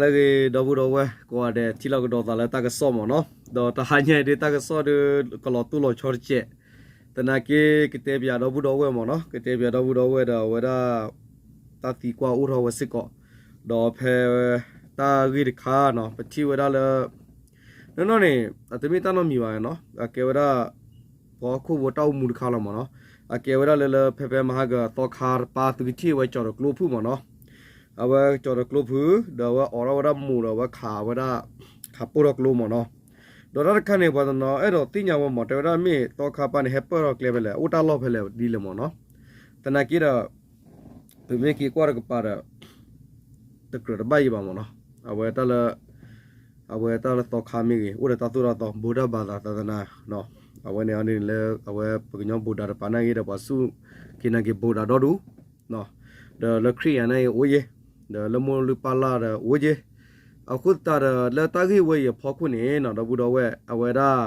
လၢအဂ့ၤ ဒီပုၢ်ဒီဝဲၢ်ကိးဂၤဒဲး ထံၣ်လိာ်ကဒီးသးလၢတၢ်ကစီၣ်မ့ၢ်နီၤ, ဒီးတဟါညါအံၤဒ်တၢ်ကစီၣ်ဒီး ကလီၤတိၢ်လီၤဆီတစဲး, သနာ်က့ ကတဲပၠးဒီပုၢ်ဒီဝဲၢ်မ့ၢ်နီၤ, ကတဲပၠးဒီပုၢ်ဒီဝဲၢ်ဒီးအဝဲဒၣ် တၢ်သံကွၢ်အိၣ်ထီၣ်ဝဲစ့ၢ်ကီး, ဒီးဖဲ တၢ်ဂ့ၢ်တခါနီၤ ပထံၣ်ဝဲဒၣ်လၢ နီၢ်နီၢ်န့ၣ် အတမ့ၢ်တၢ်နီတမံၤဘၣ်နီၤ, အကဲဝဲဒၣ် ပှၤဟီၣ်ခိၣ်ဖိတၢ်အိၣ်မူတခါလီၤမ့ၢ်နီၤ, အကဲဝဲဒၣ်လၢလၢဖဲဖဲမဟါကသီခါတပၤ သုကထံၣ်ဝဲကၠီၤတကျိဖုၣ်မ့ၢ်နီၤ, အဝဲကၠီၤတကျိဖုၣ် ဒီးအဝဲအိးထီၣ်ဝဲဒၣ်မိၢ်ဒီးအဝဲခးဝဲဒၣ် ခးပိၢ်ထီၣ်ကျိမ့ၢ်နီၤ, ဒီးတၢ်တခါန့ၣ် ပှၤတနီၤအဲၣ်ဒိးသ့ၣ်ညါဝဲမ့ၢ် တဲဝဲဒၣ်မ့ၢ်သီခါတပၤန့ၣ် ဟဲပၢၢ်ထီၣ်ကျဲဖဲလဲၣ် အိၣ်တၢ်လီၢ်ဖဲလဲၣ်ဒ်လဲၣ်မ့ၢ်နီၤ, သနာ်က့ဒီး ပမ့ၢ်က့ၤကွၢ်တကပၤဒီး တကြၢးတဘၣ်အံၤဘၣ်မ့ၢ်နီၤ, အဝဲတၢ်လၢ အဝဲတၢ်လၢသီခါမ့ၢ်ဂ့ၤ အိၣ်ဒီးတၢ်သိၣ်တၢ်သီ ဗုဒ္ဓဘာသာ သာသနာ အဝဲန့ၣ်န့ၣ်လၢ အဝဲပကညီဗုဒ္ဓတပၤနာ်ဂ့ၤဒီး ပှၤစူၢ်က့ၤနာ်က့ၤဗုဒ္ဓဒီဒူၣ်, ဒီးလၢခရံာ်ယၤနာ်ဂ့ၤအိၣ်ယ့ၤ, ဒီးလၢမိၢ်လုၢ်ပၢ်လၢ်ဒီးအိၣ်ယ့ၤ, အဃိသတးဒီး လၢတၢ်ဂ့ၢ်ဝဲအံၤအဖီခိၣ်န့ၣ်နီၤ ဒီပုၢ်ဒီဝဲၢ် အဝဲဒၣ်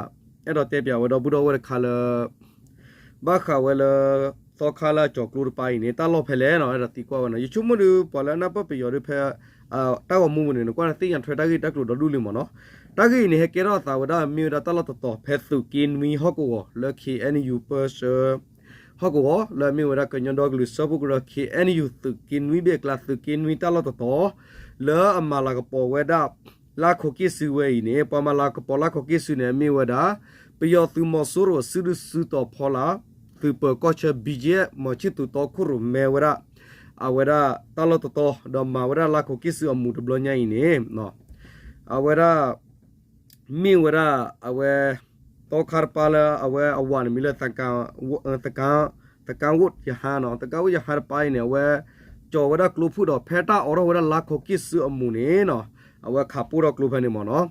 အဲၣ်ဒိးတဲပၠးဝဲဒီပုၢ်ဒီဝဲၢ်တခါလၢ ဘၣ်ဃးဝဲလၢ သီခါလၢအကၠီၤကျိတပၤအံၤန့ၣ် တၢ်လီၢ်ဖဲလဲၣ်နီၤ အဲၣ်ဒိးသံကွၢ်ဝဲနီၤ, ယဆိကမိၣ်ဒီး ပှၤလၢအနၢ်ပၢၢ်ပယီၤဒီးဖဲ တၢ်ဂီၤမူပူၤန့ၣ် နကွၢ်နသ့ၣ်ညါထွဲတၢ်ဂ့ၢ်တၢ်ကျိၤဒီဒူၣ်လံမ့ၢ်နီၤ, တၢ်ဂ့ၢ်အံၤန့ၣ် ဟဲကဲထီၣ်အသးဝဲဒၣ် မ့ၢ်ဝဲဒၣ်တၢ်လီၢ်တတီၤ ဖဲသုးက့နွံဟီၣ်ကဝီၤ လၢ ခ့ၣ်အဲၣ်ယူၣ် ပၢဆှၢ ဟီၣ်ကဝီၤ လၢအမ့ၢ်ဝဲဒၣ်ကညီဒီကလုာ်စၢဖှိၣ်ကရၢ ခ့ၣ်အဲၣ်ယူၣ် သုးက့နွံဘ့ၣ်အကျါ သုးက့နွံတၢ်လီၢ်တတီၤ လၢအမၤလၤကပီၤဝဲဒၣ် လါခိၣ်က့ၣ်စုဝဲအံၤန့ၣ် ပှၤမၤလၤကပီၤလါခိၣ်က့ၣ်စုန့ၣ် အမ့ၢ်ဝဲဒၣ် ပယီၤသုးမီၤစိရိၤစုဒုၣ်စုတီၤဖီလာ် သုးပၢၤကီၢ်ဆၢ ဘံၣ်ကၠ့ၣ် မီၤဆံၣ်သူးတီခိၣ်ရိၣ်မဲဝဲဒၣ် အဝဲဒၣ်တၢ်လီၢ်တတီၤ ဒီးမၤဝဲဒၣ်လါခိၣ်က့ၣ်စုအမူးတဘျီညါအံၤန့ၣ် အဝဲဒၣ် မ့ၢ်ဝဲဒၣ် အဝဲ သီခါတပၤလၢအဝဲအဝၤန့ၣ်မံၤလၢ သကါဝိၣ်ယဟါနီၤ, သကါဝိၣ်ယဟါတပၤအံၤန့ၣ် အဝဲ ကၠီၤဝဲဒၣ်ကျိဖုၣ်ဒီး ဖဲတၢ်အိးထီၣ်ဝဲဒၣ်လါခိၣ်က့ၣ်စုအမူးန့ၣ်နီၤ အဝဲခးပိၢ်ထီၣ်ကျိဖဲန့ၣ်မ့ၢ်နီၤ,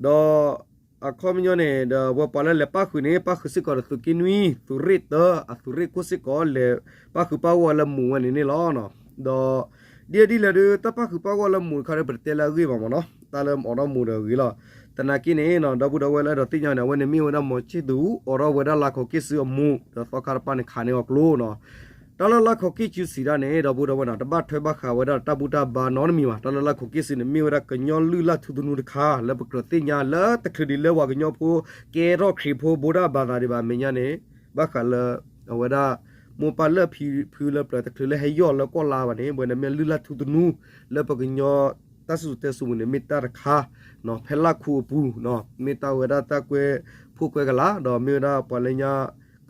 ဒီး အခီပညီန့ၣ် ဒီးပှၤလၢလဲၤပၣ်ဃုာ်န့ၣ် ပၣ်ဃုာ်စ့ၢ်ကီးဒီးသုးက့နွံ သုးရ့ၣ်တၢ အသုးရ့ၣ်ခိၣ်စ့ၢ်ကီး လဲၤပၣ်ဃုာ်ပၣ်ဂီၢ်လၢမူးဝဲန့ၣ်န့ၣ်လီၤ. ဒီး ဒ်အဒ်လဲၣ်ဒီး တၢ်ပၣ်ဃုာ်ပၣ်ဂီၢ်လၢမူးတခါဒီး ပတတဲလၢအဂ့ၢ်ဘၣ်မ့ၢ်နီၤ, တၢ်လၢအိးထီၣ်မူးဒီးအဂ့ၢ်လီၤ. သနာ်က့န့ၣ်နီၤ ဒီပုၢ်ဒီဝဲၢ်လၢအဲၣ်ဒိးသ့ၣ်ညါန့ၣ် အဝဲန့ၣ်မ့ၢ်ဝဲဒၣ်မီၤဆံၣ်သူး အိးထီၣ်ဝဲဒၣ်လါခိၣ်က့ၣ်စုအမူး ဒီးသီခါတပၤန့ၣ်ခးန့ၢ်အီၤကျိနီၤ တၢ်လၢလါခိၣ်က့ၣ်စုစံးဒၣ်န့ၣ် ဒီပုၢ်ဒီဝဲၢ်နီၤ တဘၣ်ထွဲဘၣ်ဃးဝဲဒၣ်တၢ်ဘူၣ်တၢ်ဘါနီတမံၤဘၣ်. တၢ်လၢလါခိၣ်က့ၣ်စုန့ၣ် မ့ၢ်ဝဲဒၣ်ကညီလုၢ်လၢ်ထူသနူတခါ လၢပကြၢးသ့ၣ်ညါလၢတချုးဒံးလၢပှၤကညီဖိ ကဲထီၣ်ခရံာ်ဖိ ဗုဒ္ဓဘာသာ ဒံးဘၣ် အမဲာ်ညါန့ၣ် ဘၣ်ဃးလၢ အဝဲဒၣ် မိၢ်ပၢ်လၢဖံဖုလၢပျၢၤ တချုးလၢဟဲယီၢ်လၢကီၢ်လါဘၣ်န့ၣ် ဝဲန့ၣ်မ့ၢ်လုၢ်လၢ်ထူသနူ လၢပကညီ တၢ်စံၣ်စိၤတဲစိၤပူၤန့ၣ် မ့ၢ်တၢ်တခါ ဖဲလါခူးအပူၤ မ့ၢ်တၢ်ဝဲဒၣ်တၢ်ကွဲးဖိၣ်ကွဲကလး ဒီးမ့ၢ်ဝဲဒၣ်ပှၤလၢညါ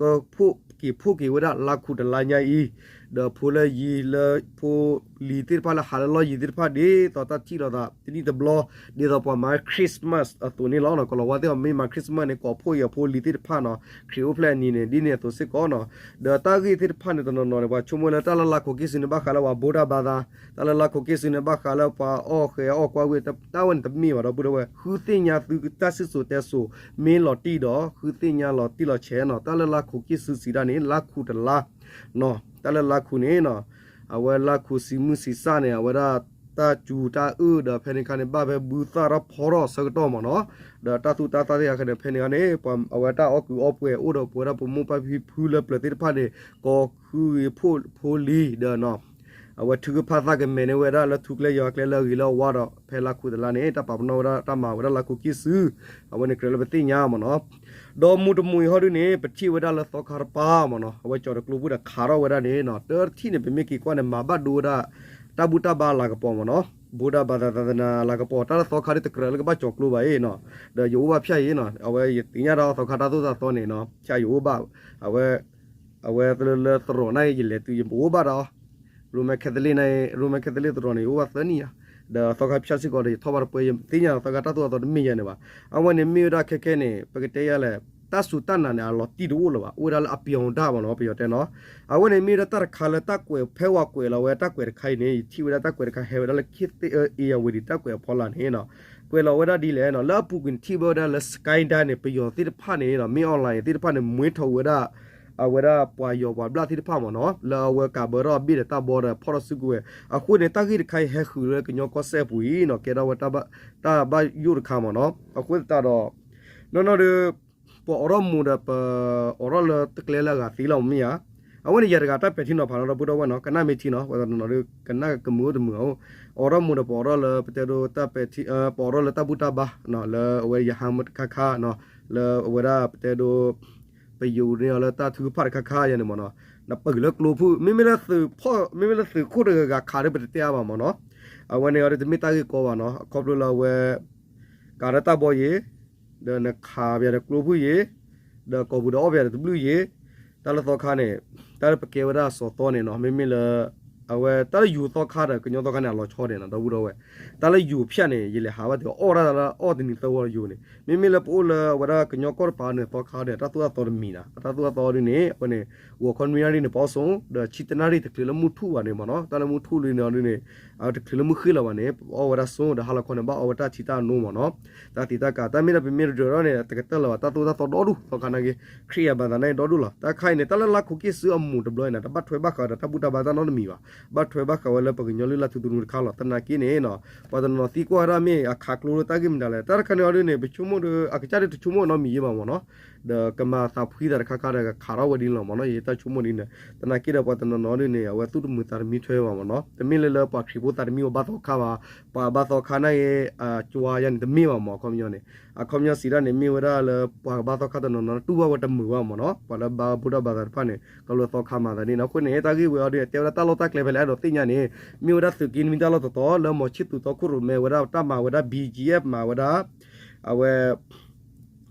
ကဖိၣ်က့ၤဖိၣ်က့ၤဝဲဒၣ်လါခူးတလါညါအံၤ ဒီးဖိလၢယံၤလၢဖိလံၤသ့ၣ်တဖၣ်လၢဟးလၢလီၢ်ယံၤသ့ၣ်တဖၣ် ဒ်သိးတၢ်ထံၣ်လိာ်သးတနံၣ်တဘျီ ဒ်သိးပှၤမၤ Christmas အသိးန့ၣ်လီၤ. ကလီၤဝါသ့ၣ်အီၤမ့ၢ်မၤ Christmas န့ၣ် ကိးဖှိၣ်အံၤအဖိလံၤသ့ၣ်တဖၣ်နီၤ ခရံာ်အိၣ်ဖျဲၣ်အနံၤန့ၣ် ဒ်န့ၣ်အသိးစ့ၢ်ကီးနီၤ ဒီးတၢ်ဂ့ၢ်သ့ၣ်တဖၣ်န့ၣ်တနီၤနီၤန့ၣ် ပှၤဆိကမိၣ်လၢတၢ်လၢလါခူးက့ၣ်စုန့ၣ် ဘၣ်ဃးလၢပှၤ ဗုဒ္ဓဘာသာ တၢ်လၢလါခူးက့ၣ်စုန့ၣ် ဘၣ်ဃးလၢပှၤအီၣ်ဃဲၤအီၣ်ကွါဝံၤ တၢ်ဝဲန့ၣ်တမ့ၢ်ဘၣ် ဒီပုၢ်ဒီဝဲၢ် ဃုသ့ၣ်ညါသုတၢ်စံၣ်စိၤတဲစိၤ မ့ၢ်လီၤတံၢ်ဒီး ဃုသ့ၣ်ညါလီၤတံၢ်လီၤဆဲးနီၤ တၢ်လၢလါခူးက့ၣ်စုစံးဒၣ်န့ၣ် လါခူးတလါ တၢ်လၢလါခူးန့ၣ်နီၤ အဝဲလါခူးစံးမုၢ်စံးစၢ်န့ၣ် အဝဲဒၣ်တၢ်စူၤတၢ်အၢၣ်ဒီးဖဲန့ၣ်အခါန့ၣ် ဘၣ်ဖဲဘုသၣ်ထီၣ်ဖီထီၣ်အဆၢကတီၢ်မ့ၢ်နီၤ ဒီးတၢ်သူၣ်တၢ်သၣ်သ့ၣ်တဖၣ်န့ၣ် ဖဲန့ၣ်အခါန့ၣ် ပှၤအဝဲတၢ်အီၣ်ကုးအီပှဲၤအိၣ်ဒီးပဝဲဒၣ်ပမိၢ်ပၢ်ဖံဖုလၢပျၢၤသ့ၣ်တဖၣ်န့ၣ် ကိးဃုဂ့ၤဖိလံၤဒီး အဝဲထုကဖၣ်သၣ်ကမဲာ်န့ၢ်ဝဲဒၣ်လၢထူကျဲယွၤကျဲလၢအဂ့ၤလၢအဝါဒီး ဖဲလါခူးတလါန့ၣ် တၢ်ပာ်ပနီၣ်ဝဲဒၣ်တၢ်မၤဝဲဒၣ်လါခူးက့ၣ်စု အဝဲန့ၣ်ကြၢးလၢပသ့ၣ်ညါမ့ၢ်နီၤ ဒီးမူးတမူးအံၤဟီဒုန့ၣ် ပထံၣ်ဝဲဒၣ်လၢသီခါတပၤမ့ၢ်နီၤ အဝဲကၠီၤတကျိဖုၣ်ဒီးခးထီၣ်ဝဲဒၣ်န့ၣ်နီၤ တထံၣ်န့ၣ် ပမ့ၢ်က့ၤကွၢ်န့ၣ် မၤဘၣ်ဒိဝဲဒၣ် တၢ်ဘူၣ်တၢ်ဘါလၤကပီၤမ့ၢ်နီၤ ဗုဒ္ဓဘာသာ သာသနာ လၤကပီၤ တၢ်လၢသီခါဒ်တကြၢးလၢကဘၣ်ကၠီၤကျိဘၣ်အံၤနီၤ ဒီးယအိၣ်ဘၣ်ဖၠၣ်အံၤနီၤ အဝဲယသ့ၣ်ညါဒီးသီခါတၢ်သိၣ်တၢ်သီန့ၣ်နီၤ ဖၠၣ်ယအိၣ်ဘၣ် အဝဲ အဝဲလၢလၢသရိာ်န့ၣ် ယလဲၤတုၤယအိၣ်ဘၣ်ဒီး Roman Catholic န့ၣ် Roman Catholic သရိာ်န့ၣ် ယအိၣ်ဘၣ်သၢနံၣ်ညါ ဒီးသီခါဖၠၣ်စ့ၢ်ကီးဒီး ယထီၣ်ဘၣ်တပှဲၤ ယသ့ၣ်ညါဒီးသီခါတၢ်သိၣ်တၢ်သီတမ့ၢ်ယၤန့ၣ်ဘၣ်. အဝဲန့ၣ်မ့ၢ်ဝဲဒၣ်ခဲခဲန့ၣ် ပကတဲယၤလဲၣ် တၢ်စူၤတၢ်နာ်န့ၣ် အလီၤတံၢ်တအိၣ်လၢၤဘၣ် အိၣ်ဝဲဒၣ်လၢအပျီၤဒၣ်မ့ၢ်နီၤ ပယီၤတဲနီၤ. အဝဲန့ၣ်မ့ၢ်ဝဲဒၣ်တၢ်တခါလၢတၢ်ကွဲးဖဲဝဲကွဲးလီၤဝဲတၢ်ကွဲးတခါအံၤန့ၣ် ယထံၣ်ဝဲဒၣ်တၢ်ကွဲးတခါဟဲဝဲဒၣ်လၢ ခ့သ့ၣ်အၢအ့ၣ်ယၤဝံၤဒံးတၢ်ကွဲးအဖီလာ်န့ၣ်နီၤ ကွဲးလီၤဝဲဒၣ်ဒ်လဲၣ်နီၤ လၢအပူၤကွံာ်ထံၣ်ဘၣ်ဝဲဒၣ်လၢ Skynet န့ၣ် ပယီၤသ့ၣ်တဖၣ်န့ၣ်နီၤ မ့ၢ် online သ့ၣ်တဖၣ်န့ၣ် မွဲထီၣ်ဝဲဒၣ် အဝဲဒၣ်ပှၤယီၤပှၤဘျၣ်သ့ၣ်တဖၣ်မ့ၢ်နီၤ လၢအဝဲကးဘၢထီၣ်အဘ့ၣ်ဒီးတၢ်ဘီဒီးဖီၣ်ထီၣ်စုကဝဲၤ အဃိန့ၣ် တၢ်ဂ့ၢ်တခါအံၤဟဲဃုာ်လၢကညီကီၢ်စဲၣ်အပူၤအံၤနီၤ ကဲထီၣ်ဝဲတၢ်ဘၣ်ယိၣ်တခါမ့ၢ်နီၤ အဃိသတးဒီး နီၢ်နီၢ်ဒီး ပအိးထီၣ်မူးဒီးပ အိးထီၣ်လၢတကျဲလၢအဂၤသ့လီၤမ့ၢ်ဧါ အဝဲန့ၣ်ယၤတဂၤတၢ်ပဲာ်ထံနီၤဖးနီၤ ဒီပုၢ်ဒီဝဲၢ်နီၤ ကနၣ်မ့ၢ်ထံနီၤ ပှၤတနီၤနီၤဒုး ကနၣ်ကမုာ်အိၣ်တမုာ်အိၣ် အိးထီၣ်မူဒီးပအိးထီၣ်လၢပတဲဒိတၢ်ပဲာ်ထံ ပအိးထီၣ်လၢတၢ်ဘူၣ်တၢ်ဘါ လၢအဝဲယဟါမၢတခါခါနီၤ လၢအဝဲဒၣ်ပတဲဒိ ပယူၤန့ၢ်အီၤလၢတၢ်ထုကဖၣ်တခါခါယၤန့ၣ်မ့ၢ်နီၤ နပၢၢ်လၢကျိဖုၣ် မ့မ့ၢ်လၢသုးဖီၣ် မ့မ့ၢ်လၢသုးခိၣ်တဂၤဂၤခးဒီးပတတဲအါဘၣ်မ့ၢ်နီၤ အဝဲန့ၣ်အီၤဒုးတမ့ၢ်တၢ်ဂ့ၢ်ကီဘၣ်နီၤ အခီဖျိလၢအဝဲ ကးဒီးတၢ်ဘီယံၤ ဒီးနခးပယၤဒီးကျိဖုၣ်ယံၤ ဒီးကိာ်ပူၤဒီးအီၣ်ပယၤဒီးတဘျုးယံၤ တၢ်လၢသီခါန့ၣ် တၢ်လၢပကဲဝဲဒၣ်စီၤသီန့ၣ်နီၤ မ့မ့ၢ်လၢ အဝဲတၢ်လၢယိၤသီခါဒီးကညီသီခါန့ၣ် အလီၤဆီဒဲးနီၤ ဒီပုၢ်ဒီဝဲၢ် တၢ်လၢယိၤဖၠၣ်န့ၣ် ယလဲၤဟးဘၣ်တုၤအီၣ်ဒၣ်လၢအီၣ်တနံၤသၢဝီယိၤန့ၣ် မ့မ့ၢ်လၢပအိၣ်လၢအဝဲဒၣ်ကညီကီၢ်တပၤန့ၣ် သီခါဒီး တၢ်သိၣ်တၢ်သီတမံၤနီၤ တၢ်သိၣ်တၢ်သီဒ်န့ၣ် အဝဲန့ၣ် ဂီၤခီနွံနၣ်ရံၣ်န့ၣ် ပအီၣ်ဆိ ဒီးဆံတနၣ်ရံၣ်တချုးလၢမုၢ်ထူၣ်ဘၣ်န့ၣ်မ့ၢ်နီၤ တၢ်လၢမုၢ်ထူၣ်လံန့ၣ်ဒ်န့ၣ် အဝဲတချုးလၢမုၢ်ဃ့ၢ်လီၤဘၣ်န့ၣ် ပအီၣ်ဝဲဒၣ်ဆိ ဒီးဟါလီၤခီန့ၣ် ဘၣ်အီၣ်ဝဲတၢ်ထံတၢ်နိမ့ၢ်နီၤ တၢ်သံးတၢ်ကး တၢ်မ့ၢ်ဒီးပမ့ၢ်တဒၢးထီၣ်န့ၣ် တကတၢၢ်လၢၤဘၣ် တၢ်သိၣ်တၢ်သီဒီဒူၣ် သီခါနာ်က့ ခရံာ်အဘၣ်သးနာ်က့ဒီဒူၣ်လီၤ တၢ်ခါအံၤန့ၣ် တၢ်လၢလါခိၣ်က့ၢ်စုအမူးတဘျီအံၤန့ၣ် တဘၣ်ထွဲဘၣ်ဃးဒီးတၢ်ဘူၣ်တၢ်ဘါတၢ်နီတမံၤဘၣ် ဘၣ်ထွဲဘၣ်ဃးဝဲလၢပကညီလုၢ်လၢ်ထူသနူတခါလီၤ သနာ်က့န့ၣ် ပှၤတနီၤနီၤသံကွၢ်ဝဲဒၣ်မ့ၢ်အခးကျိလၢတၢ်ဂ့ၢ်မတၤလဲၣ် တၢ်တခါန့ၣ်အီၤဒ်န့ၣ် ပဆိကမိၣ်ဒီး အကစၢ်ဒ်တဆိကမိၣ်နီတမံၤယ့ၢ်ဘၣ်မ့ၢ်နီၤ ဒီးကမၤသးဖှံသးတခါခါဒီးကခးထီၣ်ဝဲဒ်န့ၣ်လီၤမ့ၢ်နီၤ ယတၢ်ဆိကမိၣ်ဒ်န့ၣ် သနာ်က့ဒီးပှၤတနီၤနီၤဒ်န့ၣ် အဝဲသူၣ်တမုာ်သးတမံထွဲဘၣ်မ့ၢ်နီၤ တမ့ၢ်လၢလၢပှၤခရံာ်ဖိသးတမံအိၣ်ဘၣ်သီခါဘၣ် ပှၤဘါသီခါနာ်က့ ကၠွါယါန့ၣ်တမ့ၢ်ဘၣ်မ့ၢ် အခီပညီန့ၣ် အခီပညီစံးဒၣ်န့ၣ် မ့ၢ်ဝဲဒၣ်လၢပှၤကဘါသီခါတနီၤနီၤ တူၢ်ဘၣ်ဝဲတမုာ်ဘၣ်မ့ၢ်နီၤ ပှၤလၢဘါဘူၣ်တၢ်ဘါသးတဖၣ်န့ၣ် ကလၢသီခါမၤသးန့ၣ်နီၤ အဃိန့ၣ် တၢ်ဂ့ၢ်ဝဲအီၤဒ် တဲဝဲဒၣ်တၢ်လီၢ်တၢ်ကျဲဖဲလဲၣ်အဲၣ်ဒိးသ့ၣ်ညါန့ၣ် မ့ၢ်ဝဲဒၣ်သုးက့နွံတၢ်လီၢ်တတီၤ လၢမီၤဆံၣ်သူးသီခိၣ်ရိၣ်မဲဝဲဒၣ်တၢ်မၤဝဲဒၣ် ဘံၣ်ကၠံၣ်အ့ၣ် မၤဝဲဒၣ် အဝဲ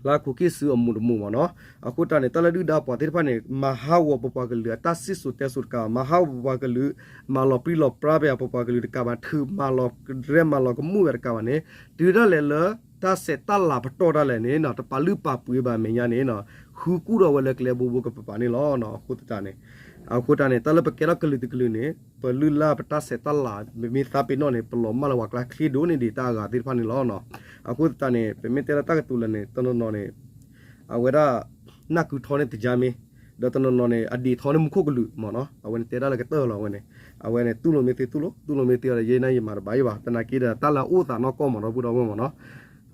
လၢခိၣ်က့ၢ်စုအမူးတမူးမ့ၢ်နီၤ အဃိတၢ်န့ၣ် တၢ်လၢဒုၣ်ဒါပှၤသ့ၣ်တဖၣ်န့ၣ် မၤဟးဂီၤပပှၤကလုာ်အတၢ်စံၣ်စိၤတဲစိၤတကးဘၣ် မၤဟးဂီၤပပှၤကလုာ် မၤလီၤပြံလီၤပြါပယၤပပှၤကလုာ်တကးဘၣ် ထုးမၤလီၤကရဲမၤလီၤကမူၣ်ဝဲတကးဘၣ်န့ၣ် တုၤဒၣ်လဲာ်လၢ တၢ်ဆဲးတၢ်လၤပတီၢ်ဒၣ်လဲာ်န့ၣ် တပာ်လုၢ်ပာ်ပှ့ၤဘၣ်အမဲာ်ညါန့ၣ် ဃုကူၣ်ထီၣ်ဝဲလၢကျဲဘိဘိကပၤပၤန့ၣ်လီၤ. အဃိသတးန့ၣ် အဃိတၢ်န့ၣ် တၢ်လၢပကဲထီၣ်ကလုာ်တကလုာ်န့ၣ် ပလုၢ်လၢ်ပတၢ်ဆဲးတၢ်လၤ ပမ့ၢ်သးပ့ၤနီၣ်န့ၣ် ပလီၤမၢ်လၢပှၤကျါချ့ဒိၣ်န့ၢ်ဒံးတၢ်အဂၤသ့ၣ်တဖၣ်န့ၣ်လီၤ. အဃိသတးန့ၣ် ပမ့ၢ်တဲလၢတၢ်ကတိၤလၢာ်န့ၣ် တနီၤနီၤန့ၣ် အဝဲဒၣ် နၢ်ကုထီန့ၢ်တယါမ့ၢ် ဒီးတနီၤနီၤန့ၣ် အဒံးထီန့ၢ်မူခိၣ်ကလုာ်မ့ၢ်နီၤ အဝဲန့ၣ်တဲဒၣ်လၢကတၢၢ်လီၤဝဲန့ၣ် အဝဲန့ၣ် တူၢ်လိာ်မ့ၢ်သ့တူၢ်လိာ် တူၢ်လိာ်မ့ၢ်သ့ဒီး ယဲန့ၣ်ယမၤတဘၣ်ယဘၣ် သနာ်က့ဒီး တၢ်လၢအအိၣ်သးနီၢ်ကီၢ်မ့ၢ်နီၤ ပုၢ်ဒီပုၢ်ဝဲၢ်မ့ၢ်နီၤ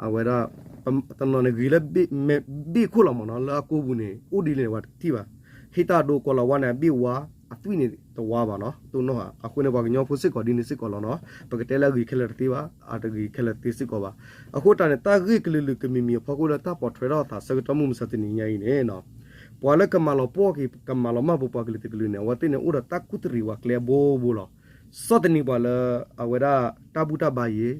အဝဲဒၣ် တနီၤန့ၣ်ဂ့ၤလၢ ဘ့ၣ်ခိၣ်လီၤမ့ၢ်နီၤ လၢအကိာ်ပူၤန့ၣ် အိၣ်ဒ်လဲၣ်န့ၣ် ပှၤတထံၣ်ဘၣ် ဟ့ၣ်တၢ်ဒိကွၢ်လီၤဝါန့ၣ် အဘ့ၣ်ဝါ အသွံၣ်န့ၣ်တဝါဘၣ်နီၤ တိၢ်နီၣ်ဧါ အဃိန့ၣ် ပှၤကညီဖိစ့ၢ်ကီးဒ်န့ၣ်စ့ၢ်ကီးလီၤနီၤ ပကတဲလၢအဂ့ၤခဲလၢာ်တသ့ဘၣ် အတဂ့ၤခဲလၢာ်တသ့စ့ၢ်ကီးဘၣ် အဃိတၢ်န့ၣ် တၢ်ဂ့ၢ်ကလုာ်လုာ်ကမံၤမံၤအဖီခိၣ်လၢတၢ်ပိာ်ထွဲထီၣ်အသးဆၢကတီၢ်မုၢ်မဆါတနံၤညါအံၤန့ၣ် ပှၤလၢကမၤလီၤပှီၢ်က့ၤ ကမၤလီၤမၢ်ပပှၤကလုာ်တကလုာ်န့ၣ် အဝဲသ့ၣ်န့ၣ်အိၣ်ဒီးတၢ်ကူၣ်တရံးဝဲကျဲအဘိဘိလီၤ. ဆီၣ်သနံးပှၤလၢ အဝဲဒၣ်တၢ်ဘူၣ်တၢ်ဘါယံၤ,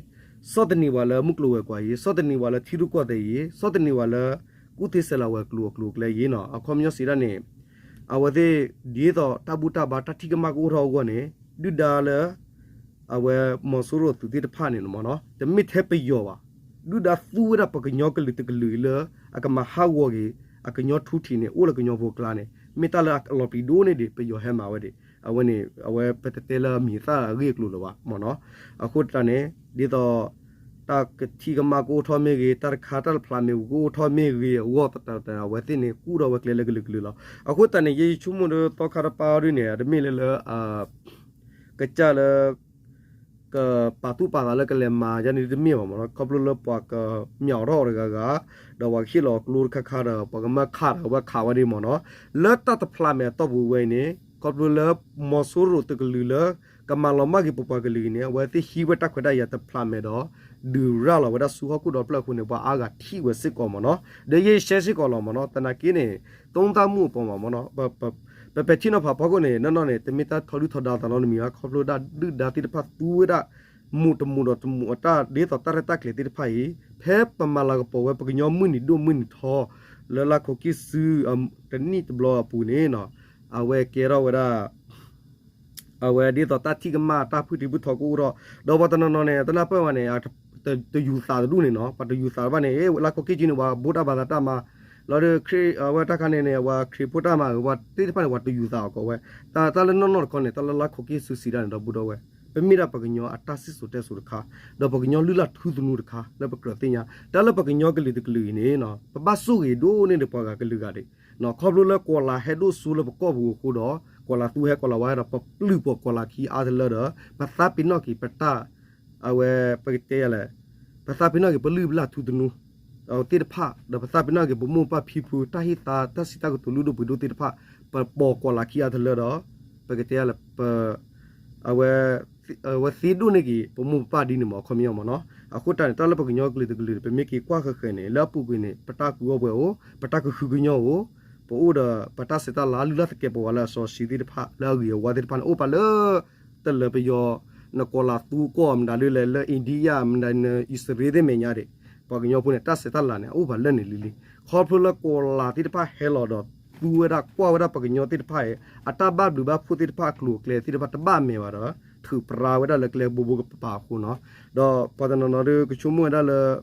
ဆီၣ်သနံးပှၤလၢမုၢ်ကျိၤဝဲၤကွာ်ယံၤ, ဆီၣ်သနံးပှၤလၢထံရူၢ်ကီၢ်သဲးယံၤ, ဆီၣ်သနံးပှၤလၢ ကူၣ်သ့ဆဲးလၤဝဲၤကျိၤအကျိၤအကျဲယံၤနီၤ. အခီပညီစံးဒၣ်န့ၣ် အဝဲသ့ၣ် ဒ်သိးတၢ်ဘူၣ်တၢ်ဘါတၢ်ထံၣ်ကမၣ်ကအိၣ်ထီၣ်အဂီၢ်န့ၣ် ဒုၣ်ဒါလၢ အဝဲမီၤစိရိၤသုးသ့ၣ်တဖၣ်န့ၣ်မ့ၢ်နီၤ တမ့ၢ်ထဲပယီၤဘၣ်. ဒုၣ်ဒါသူဝဲဒၣ်ပကညီကလုာ်တကလုာ်လၢ အကမၤဟးဂီၤက့ၤ အကညီထူထံးန့ၣ် အိၣ်လၢကညီဖိကျါန့ၣ် မ့ၢ်တၢ်လၢအလီၤပျံၤဒိၣ်န့ၢ်ဒံး ပယီၤဟဲမၤဝဲဒၣ်. အဝဲန့ၣ် အဝဲပတတဲလၢအမံၤအသၣ်အဂ့ၢ်အကျိၤလၢၤဘၣ်မ့ၢ်နီၤ. အဃိတၢ်န့ၣ် ဒ်သိး တၢ်ကထံၣ်ကမၣ်ကအိၣ်ထီၣ်မ့ၢ်ဂ့ၤ, တၢ်တခါတၢ်တဖျးမ့ၢ်ဂ့ၤ ကအိၣ်ထီၣ်မ့ၢ်ဂ့ၤအဂီၢ် အဝဲသ့ၣ်န့ၣ် ကူၣ်ထီၣ်ဝဲကျဲလၢကလုာ်ကလုာ်လီၤ. အဃိတၢ်န့ၣ် ယဲယဆိကမိၣ်ဒီးသီခါတပၢ်အီၤဒ်န့ၣ် တမ့ၢ်လၢလၢ ကစၢ်လၢ ကပာ်သူၣ်ပာ်သးလၢကလဲၤမၤယါန့ၣ်တမ့ၢ်ဘၣ်မ့ၢ်နီၤ. ခီဖျိလၢပှၤကမျးအီၤထီၣ်အီၤတဂၤဂၤ ဒီးပှၤကဟ့ၣ်လီၤအကျိတခါခါဒီး ပှၤကမၢခးဒီးအဝဲခးဝဲဒၣ်မ့ၢ်နီၤ. လၢတၢ်တဖျးမဲာ်အတီၢ်ပူၤဝဲအံၤန့ၣ် ခီဖျိလၢမီၤစိရိၤတကလုာ်လၢ ကမၤလီၤမၢ်က့ၤပပှၤကလုာ်အံၤန့ၣ် အဝဲသ့ၣ်ဟံးဝဲတၢ်ခွဲးတၢ်ယာ်တဖျးမဲာ်ဒီး ဒုးရၤလီၤဝဲဒၣ်ဆူဟီၣ်ခိၣ်ဒီဖျၢၣ်အဃိန့ၣ် ပှၤအါဂၤထံၣ်ဝဲစ့ၢ်ကီးမ့ၢ်နီၤ. ဒီးယဲယဆဲစ့ၢ်ကီးလီၤမ့ၢ်နီၤ. သနာ်က့န့ၣ် သုံးသပ်မှုအပေါ်မှာမ့ၢ်နီၤ ပပဲာ်ထံနီၤဖးဖီခိၣ်န့ၣ် နီၢ်နီၢ်န့ၣ် တမ့ၢ်တၢ်ထီဒုၣ်ထီဒါသးနီတမံၤဘၣ်. ခီဖျိဒၣ်ဒုၣ်ဒါသ့ၣ်တဖၣ်သူဝဲဒၣ် မူးတမူးဒီးတမူးအတၢ်ဒ်သိးတၢ်ရဲၣ်တၢ်ကျဲၤသ့ၣ်တဖၣ်အံၤ ဖဲပမၤလၤကပီၤဝဲပကညီမုၢ်နံၤဒိၣ်မုၢ်နံၤထီ လၢလါခိၣ်ကံၢ်စု တနံၣ်တဘျီအပူၤန့ၣ် အဝဲကဲထီၣ်ဝဲဒၣ် အဝဲဒ်သိးတၢ်ထံၣ်ကမၣ်တၢ်ဖုၣ်ထံဖုၣ်ထီကအိၣ်ထီၣ် ဒီးပှၤတနီၤနီၤန့ၣ် တနၢ်ပၢၢ်ဝဲန့ၣ် တယူၤသးတဒူၣ်န့ၣ်နီၤ ပှၤတယူၤသးတဖၣ်န့ၣ် လါခိၣ်ကံၢ်စုန့ၣ် ပှၤဘူၣ်တၢ်ဘါသးတၢ်မၤ လီၤဒီး အဝဲတၢ်ခါန့ၣ်န့ၣ် ပှၤခရံာ်ဖိတၢ်မၤ ပှၤသ့ၣ်တဖၣ်န့ၣ် ပှၤတယူၤသးအီၤကီးဝဲ တၢ်လၢနီၢ်နီၢ်တခီန့ၣ် တၢ်လၢလါခိၣ်ကံၢ်စုစံးဒၣ်န့ၣ် ဒီပုၢ်ဒီဝဲၢ် ပမ့ၢ်ဒၣ်ပှၤကညီအတၢ်စံၣ်စိၤတဲစိၤတခါ ဒီးပှၤကညီလုၢ်လၢ်ထူသနူတခါ လၢပကြၢးသ့ၣ်ညါ တၢ်လၢပှၤကညီကလုာ်တကလုာ်အံၤန့ၣ် ပဘၣ်ဆိၣ်ဂ့ၤဒိၣ်န့ၢ်ဒီးပှၤဂၤကလုာ်ဂၤဒၣ် ခီဖျိလၢကီၤလၤဟဲဒိၣ်စိလၢပကီၢ်ပူၤအဃိဒီး ကီၤလၤသူဟဲကီၤလၤဝါဒီး ပပျုၢ်ပှၤကီၤလၤခံအါတလၢဒီး ပသးပ့ၤနီၣ်က့ၤပတၢ် အဝဲ ပကတဲယၤလဲၣ် ပသးပ့ၤနီၣ်က့ၤပလုၢ်ပလၢ်ထူသနူ သ့ၣ်တဖၣ် ဒီးပသးပ့ၤနီၣ်က့ၤပမိၢ်ပၢ်ဖံဖု တၢ်ဟ့ၣ်သါတၢ်စံးတၢ်ကတိၤလုၢ်ဒိၣ်ပှ့ၤဒိၣ်သ့ၣ်တဖၣ် ပပိာ်ကီၤလၤခံအါတလၢဒီး ပကတဲလၢ အဝဲသ့ဒိၣ်န့ၢ်က့ၤ ပမိၢ်ပပၢ်ဒ်န့ၣ်မး အခီပညီမ့ၢ်နီၤ. အဃိတၢ်န့ၣ် တၢ်လၢပှၤကညီကလုာ်တကလုာ်န့ၣ် ပမ့ၢ်က့ၤကွၢ်ဃဲၤဃဲၤန့ၣ် လၢအပူၤကွံာ်န့ၣ် ပတၢ်ကူၣ်ဘၣ်ပှဲၤအိၣ်, ပတၢ်ကဟုကညီအိၣ်, ပအိၣ်ဒီးပတၢ်ဆဲးတၢ်လၤ လုၢ်လၢ်သကဲးပဝးလၢအစီဆှံသ့ၣ်တဖၣ် လၢအဂ့ၤအဝါသ့ၣ်တဖၣ်န့ၣ် အိၣ်ပာ်လၢ တလၢပယီၤ နကီၤလၤသူကီၢ် မတၤဒ်လဲၣ် လၢ India မတၤ နအံၣ်စရ့လးသ့ၣ်မဲာ်ညါဒံး ပှၤကညီဖိန့ၣ် တၢ်ဆဲးတၢ်လၤန့ၣ် အအိၣ်ပာ်လၢန့ၣ်လံလံ. ခီဖျိလၢကီၤလၤသ့ၣ်တဖၣ်ဟဲလီၤဒီး သူဝဲဒၣ် ကွၢ်ဝဲဒၣ်ပှၤကညီသ့ၣ်တဖၣ်အံၤ အတၢ်ဘၣ်ဘျုးဘၣ်ဖှိၣ်သ့ၣ်တဖၣ် အကျိၤအကျဲသ့ၣ်တဖၣ် တဘၣ်အမဲာ်ဘၣ်ဒီး ထုးပြါဝဲဒၣ်လၢကျဲဘိဘိကပၤအဃိနီၤ. ဒီးပှၤတနီၤနီၤဒီး ကဆိကမိၣ်ဝဲဒၣ်လၢ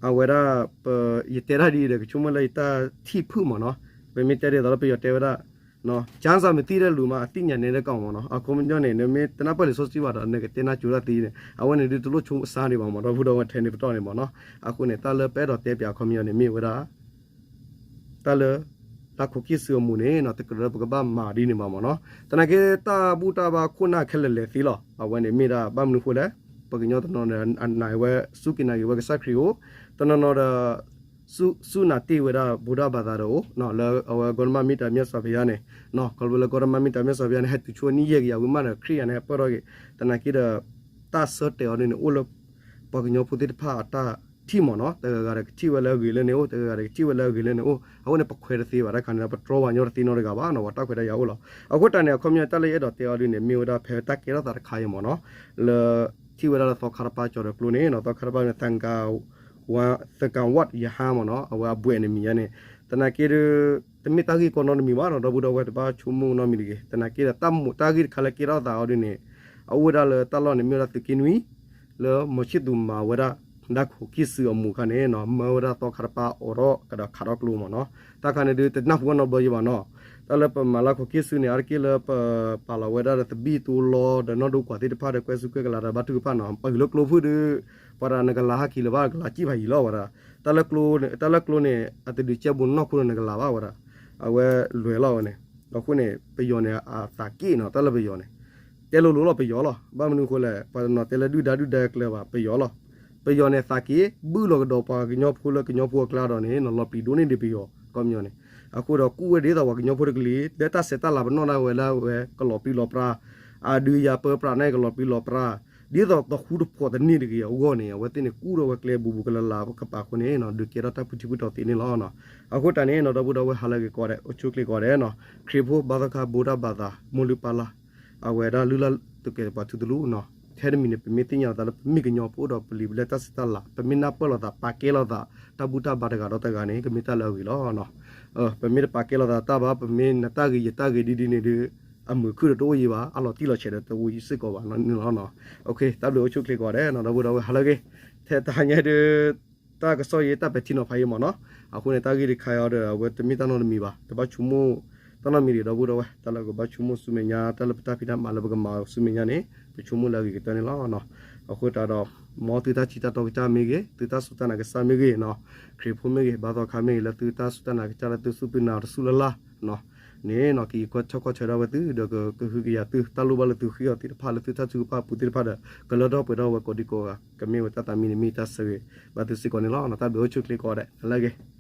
အဝဲဒၣ် ပ ယတဲတၢ်ဒ်အံၤဒီး ကဆိကမိၣ်လၢယတၢ်ထံၣ်ဖုၣ်မ့ၢ်နီၤ. ပမ့ၢ်တဲဒ်သိးလၢပယီၤတဲဝဲဒၣ် ကၠၢစၢမသံၣ်ဒဲးလူၤမး အသ့ၣ်ညါန့ၣ်ဒဲးကီးမ့ၢ်နီၤ. အခီပညီန့ၣ် နမ့ၢ်တနၢ်ပၢၢ်လံာ်စီဆှံဘၣ်ဒီး နကတဲနၢ်ကၠိတၢ်သ့န့ၣ် အဝဲန့ၣ်ဒုးတလိၣ်ဆိကမိၣ်စၢ်ဒံးဘၣ်မ့ၢ် ဒီပုၢ်ဒီဝဲၢ်ထဲန့ၣ်ပတီၢ်န့ၣ်မ့ၢ်နီၤ. အဃိန့ၣ် တၢ်လၢပအဲၣ်ဒိးတဲပၠးအခီပညီန့ၣ် မ့ၢ်ဝဲဒၣ် တၢ်လၢ တၢ်ခိးက့ၢ်စုအမူးန့ၣ်နီၤ တကြၢးလၢပကဘၣ်မၤဒ်န့ၣ်ဘၣ်မ့ၢ်နီၤ. သနာ်က့ တၢ်ဘူၣ်တၢ်ဘါခိၣ်နၢ်ခဲလၢာ်လဲၤသ့လီၤ. အဝဲန့ၣ်မ့ၢ်ဒၣ်ဘၣ်မနုၤဃိလဲၣ်, ပှၤကညီတနီၤန့ၣ် အနာ်ဝဲ စူၢ်က့ၤနာ်က့ၤဝဲကစၢ်ခရံာ်အိၣ်, တနီၤနီၤဒီး စူၢ်နာ်တ့ၢ်ဝဲဒၣ် ဗုဒ္ဓဘာသာ ဒီးအိၣ် လၢအဝဲ ဂေါတမ မ့ၢ်တၢ် မြတ်စွာဘုရားန့ၣ်, ခီဖျိလၢ ဂေါတမ မ့ၢ်တၢ် မြတ်စွာဘုရားန့ၣ် ဟဲတုၤဆိနံၣ်ယဲၢ်ကယၤဝံၤမးဒီး ခရံာ်ယၤန့ၣ် ဟဲပၢၢ်ထီၣ်က့ၤ, သနာ်က့ဒီး တၢ်ဆၢတဲာ်အီၤဒ်န့ၣ် အိၣ်လၢ ပှၤကညီဖိသ့ၣ်တဖၣ်အတၢ်ထံၣ်မ့ၢ်နီၤ, တဂၤဂၤဒီးကထံၣ်ဝဲလၢအဂ့ၤလၢန့ၣ်အိၣ်, တဂၤဂၤဒီးကထံၣ်ဝဲလၢအဂ့ၤလၢန့ၣ်အိၣ်, အဃိန့ၣ် ပခွဲးတသ့ဘၣ်, တၢ်ခါန့ၣ်ဒီး ပတြီဘၣ်ညီတသ့နီတဂၤဘၣ်နီၤ, ပှၤတၢ်ခွဲးတၢ်ယာ်အိၣ်လီၤ. အဃိတၢ်န့ၣ် အခီပညီ တၢ်လၢယအဲၣ်ဒိးတဲအီၤဒ်န့ၣ် မ့ၢ်ဝဲဒၣ်ဖဲတၢ်ကဲထီၣ်သးတခါအံၤမ့ၢ်နီၤ, လၢ ထံၣ်ဝဲဒၣ်လၢသီခါတပၤကၠီၤဒီးကျိန့ၣ်နီၤ, သီခါတပၤန့ၣ် သကၤဝး ရဟန်းမ့ၢ်နီၤ, အဝဲအဘှဲးန့ၣ်မံၤညါန့ၣ်, သနာ်က့ဒီး တမ့ၢ်တၢ်ဂ့ၢ်ကီနီတမံၤဘၣ်နီၤ, ဒီပုၢ်ဒီဝဲၢ်တဘၣ်ဆိကမိၣ်နီတမံၤတဂ့ၤ, သနာ်က့ဒီး တၢ်မိၣ်တၢ်ဂ့ၢ်တခါလၢကဲထီၣ်သးအီၤဒ်န့ၣ် အအိၣ်ဝဲဒၣ်လၢတၢ်လီၢ်န့ၣ် မ့ၢ်ဝဲဒၣ်သုးက့နွံ လၢမီၤဆံၣ်သူးမၤဝဲဒၣ် တၢ်ခိးက့ၢ်စုအမူးအခါန့ၣ်နီၤ, မၢဝဲဒၣ်သီခါတပၤအိးထီၣ်ကဒီးခးထီၣ်ကျိမ့ၢ်နီၤ, တၢ်ခါန့ၣ်ဒုး တနၢ်ဟူဘၣ်နီတဘျီယံၤဘၣ်နီၤ, တၢ်လၢပမၤလၢခိးက့ၢ်စုန့ၣ် အါတက့ၢ်လၢပပာ်လီၤဝဲဒၣ်ဒီးသဘံၣ်သိလီဒီးနီၢ်ဒိကွၢ်သ့ၣ်တဖၣ်ဒီးကွဲၢ်စူၢ်ကွဲၢ်ကလာ်ဒီးဘါထုကဖၣ်နီၤ, ပှၤဂ့ၤလၢကျိဖုၣ်ဒုး ပှၤဒၣ်နကလၤဟးက့ၤလၢၤဘၣ် ကလၤစံၣ်ဖးယံၤလီၤဝဲဒၣ်, တၢ်လၢကျိန့ၣ် တၢ်လၢကျိန့ၣ် အတဒုးကဲဘိနီၢ်ခိဒီးနကလၤဘၣ်ဝဲဒၣ်, အဝဲလွဲၤလီၤဝဲန့ၣ်, အဃိန့ၣ် ပယီၤန့ၣ် အသးက့ၣ်နီၤ, တၢ်လၢပယီၤန့ၣ် တဲလိၤလိၤလီၤပယီၤလီၤ, ဘၣ်မနုၤအဃိလဲၣ်, ပှၤတနီၤတဲလၢဒုၣ်ဒါဒုၣ်ဒါကျၢၤဘၣ် ပယီၤလီၤ, ပယီၤန့ၣ် သးက့ၣ် ဘုၣ်လီၤကဒီးပှၤကညီဖိလၢကညီဖိအကျါဒီးန့ၣ် လီၤပျံၤဒိၣ်န့ၢ်ဒံးပယီၤ ခီပညီန့ၣ်, အဃိဒီး ကူၣ်ဝဲဒ်သိးပှၤကညီဖိတကလုာ် လၢတၢ်ဆဲးတၢ်လၤပနီၣ်ဒၣ်ဝဲလၢအဝဲကလီၤပြံလီၤပြါ, အဒုးယၤပၢပြးန့ၣ် ကလီၤပြံလီၤပြါ, ဒ်သိးတဃူတဖိးတန့ၢ်တဂ့ၤအဂီၢ်န့ၣ် အဝဲသ့ၣ်န့ၣ် ကူၣ်ထီၣ်ဝဲကျဲဘူးဘူးကလၤလၤကပၤအဃိန့ၣ် ဒုးကဲထီၣ်တၢ်ဖုထံဖုတီၤသ့န့ၣ်လီၤ. အဃိတၢ်န့ၣ်နီၤ ဒီပုၢ်ဒီဝဲၢ်ဟးလၢအဂ့ၤကိးဂၤဒဲး အိၣ်ဆူၣ်ချ့ကိးဂၤဒဲးနီၤ, ခရံာ်ဖိဘါသီခါ ဗုဒ္ဓဘာသာ မိၢ်လုၢ်ပၢ်လၢ် အဝဲဒၣ်လုၢ်လၢ်သကဲးပှၤထူသလူနီၤ, ထဲတမံၤန့ၣ် ပမ့ၢ်သ့ၣ်ညါလီၤသးလၢပမ့ၢ်ကညီဖိဒီးပလံၤပလဲၢ်တၢ်ဆဲးတၢ်လၤ ပမ့ၢ်နၢ်ပၢၢ်လိာ်သး ပာ်ကဲလိာ်သး တၢ်ဘူၣ်တၢ်ဘါတဂၤဒီးတဂၤန့ၣ် ကမ့ၢ်တၢ်လၢအဂ့ၤလီၤ. ပမ့ၢ်တပာ်ကဲလိာ်သးတၢ်ဘၣ် ပမ့ၢ်နတၢ်ဂ့ၤယတၢ်ဂ့ၤဒ်ဒ်န့ၣ်ဒီး အမုာ်ခုၣ်ဒီးတအိၣ်ယံၤဘၣ် အလီၤတံၢ်လီၤဆဲးဒီးတအိၣ်ယံၤစ့ၢ်ကီးဘၣ်န့ၣ်လီၤ. တၢ်ဘျုးအိၣ်ဆူၣ်ချ့ကိးဂၤဒဲးနီၤ ဒီပုၢ်ဒီဝဲၢ်ဟးလၢအဂ့ၤ, ထဲတဟါညါဒုး တၢ်ကစီၣ်အံၤတၢ်ပဲာ်ထံနီၤဖးအံၤမ့ၢ်နီၤ, အဃိန့ၣ် တၢ်ဂ့ၢ်တခါအံၤဒီး အဝဲတမ့ၢ်တၢ်နီတမံၤဘၣ် တဘၣ်ဆိကမိၣ် တၢ်နီတမံၤဒံး ဒီပုၢ်ဒီဝဲၢ် တၢ်လၢကဘၣ်ဆိကမိၣ်ဆူမဲာ်ညါ တၢ်လၢပတၢ်ဖံးတၢ်မၤလၢပကမၤဆူမဲာ်ညါန့ၣ် ပဆိကမိၣ်လၢအဂ့ၤကတၢၢ်န့ၣ်လီၤ. အဃိသတးဒီး မ်သုတၢ်ထံၣ်တၢ်တီကစၢ်မ့ၢ်ဂ့ၤ သုတၢ်စူၢ်တၢ်နာ်ကစၢ်မ့ၢ်ဂ့ၤနီၤ, ခရံာ်ဖိမ့ၢ်ဂ့ၤ ဘါသီခါမ့ၢ်ဂ့ၤ လၢသုတၢ်စူၢ်တၢ်နာ်ကစၢ်လၢသုစူၢ်သုနာ်တစူၢ်လၢ်လၢ် န့ၣ်နီၤ ကယံၤကွၢ်ထီၣ်ကွၢ်ဆၢဒၣ်ဝဲသု ဒီးကဟုကယာ်သု တၢ်လိၣ်ဘၣ်လၢသုဃ့အီၤသ့ၣ်တဖၣ်လၢသုတၢ်ထုကဖၣ်အပူၤသ့ၣ်တဖၣ်ဒီး ကလၢထီၣ်ပှဲၤထီၣ်ဝဲကိးဒံကိးဂၤ ကမ့ၢ်ဝဲတၢ်သးမံန့ၣ်မ့ၢ်တၢ်ဆၢဂ့ၤဘၣ်သုစ့ၢ်ကီးန့ၣ်လီၤ. တၢ်ဘျုးအိၣ်ဆူၣ်ချ့ကိးဂၤဒဲး ဟးလၢအဂ့ၤ.